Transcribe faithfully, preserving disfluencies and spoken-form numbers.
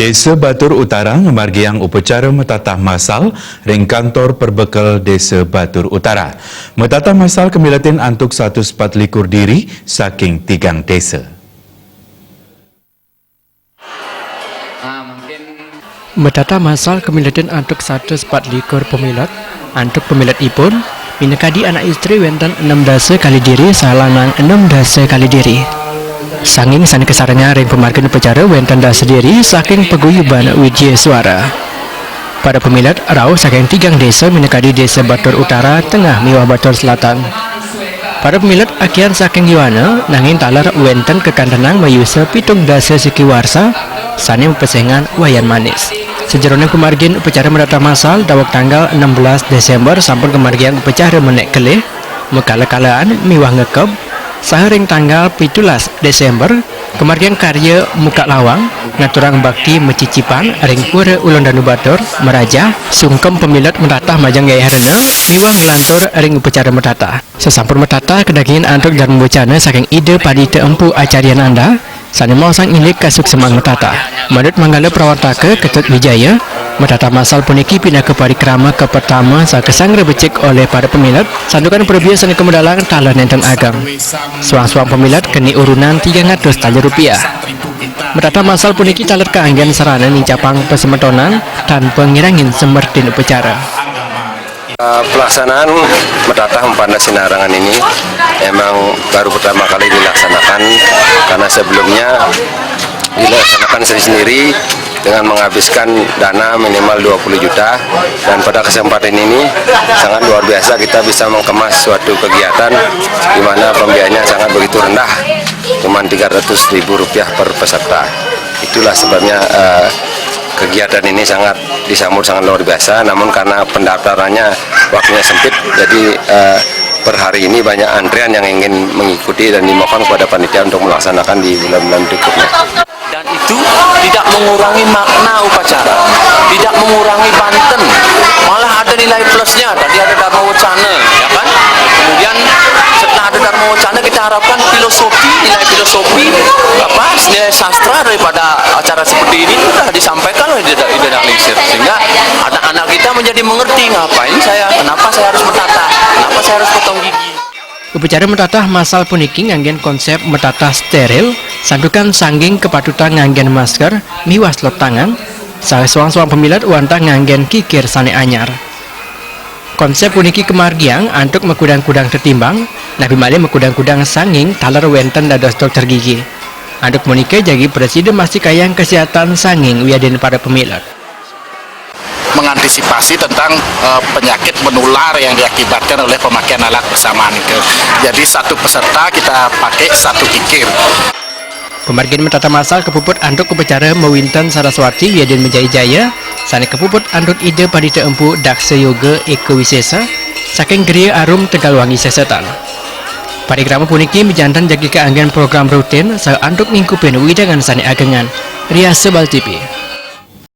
Désa Batur Utara ngamargiang upacara matatah masal ring kantor perbekel Désa Batur Utara. Matatah masal kamiletin antuk satus pat likur diri saking tigang désa. Matatah masal kamiletin antuk satus pat likur pamilet, antuk pamiletipun, minakadi anak istri wénten enem dasa kalih diri saha lanang enem dasa kalih diri. Sanging sané kasarengin ring pamargin upacara wénten dasa diri saking paguyuban Widya Suara. Para pamilet rauh saking tigang désa minakadi Désa Batur Utara, Tengah miwah Batur Selatan. Para pamilet akéhan saking Yowana, nanging taler wénten kakantenang mayusa pitung dasa siki warsa sané mapesengan Wayan Manis. Sajeroning pamargin upacara matatah masal daweg tanggal enem belas Désémber sampun kamargiang upacara menék kelih, makala-kalaan miwah ngekeb, saha ring tanggal pitulas Désémber kamargiang karya muka lawang, ngaturang bakti macicipan ring Pura Ulun Danu Batur, marajah, sungkem pamilet matatah majeng Yayah Rena, miwah nglantur ring upacara matatah. Sasampun matatah kadagingin antuk darma wacana saking Ida Pandita Empu Acaryananda, sané maosang indik kasukseman matatah. Manut manggala prawartaka Ketut Wijaya, matatah masal puniki pinaka parikrama kapertama saha kasanggra becik olih para pamilet, santukan prabya sané kamedalang taler nénten ageng. Suang-suang pamilet keni urunan tigang atus taler rupiah. Matatah masal puniki taler kaanggén sarana nincapang pasemetonan tanpa ngirangin semertin upacara. Eh, pelaksanaan matatah mapanda sinarengan ini emang baru pertama kali dilaksanakan, karena sebelumnya dilaksanakan sendiri-sendiri dengan menghabiskan dana minimal dua puluh juta, dan pada kesempatan ini sangat luar biasa kita bisa mengemas suatu kegiatan di mana pembiayaannya sangat begitu rendah, cuma tiga ratus ribu rupiah per peserta. Itulah sebabnya, eh, kegiatan ini sangat disambut sangat luar biasa, namun karena pendaftarannya waktunya sempit, jadi, eh, per hari ini banyak antrian yang ingin mengikuti dan dimohon kepada panitia untuk melaksanakan di bulan-bulan berikutnya. Dan itu tidak mengurangi makna upacara, tidak mengurangi banten, malah ada nilai plusnya. Tadi ada Dharma Wacana, ya kan? Kemudian setelah ada Dharma Wacana, kita harapkan filosofi, nilai filosofi, apa, nilai sastra daripada acara seperti ini sudah disampaikan oleh Ida, Ida Dahlingsir, sehingga anak-anak kita menjadi mengerti ngapain saya, kenapa saya harus matatah, kenapa saya harus potong gigi. Upacara matatah masal puniki nganggén konsép matatah steril, santukan sanging kapatutan nganggén masker miwah selop tangan, saha suang-suang pamilet wantah nganggén kikir sané anyar. Konsép puniki kamargiang antuk makudang-kudang tetimbang, napi malih makudang-kudang sanging taler wénten dados dokter gigi. Antuk punika jagi prasida mastikayang kasihatan sanging wiadin para pamilet. Mengantisipasi tentang, eh, penyakit menular yang diakibatkan oleh pemakaian alat bersamaan itu. Jadi satu peserta kita pakai satu kikir. Pamargin matatah masal kapuput antuk upacara mawinten Saraswati wiadin Majaya Jaya, sané kapuput antuk Ida Pandita Empu Daksa Yoga Eka Wisesa, saking Griya Arum Tegalwangi Sesetan. Parikrama puniki majanten jagi kaanggén program rutin saha antuk ngingkupin wewidangan sané agengan. Riasa Bal T V.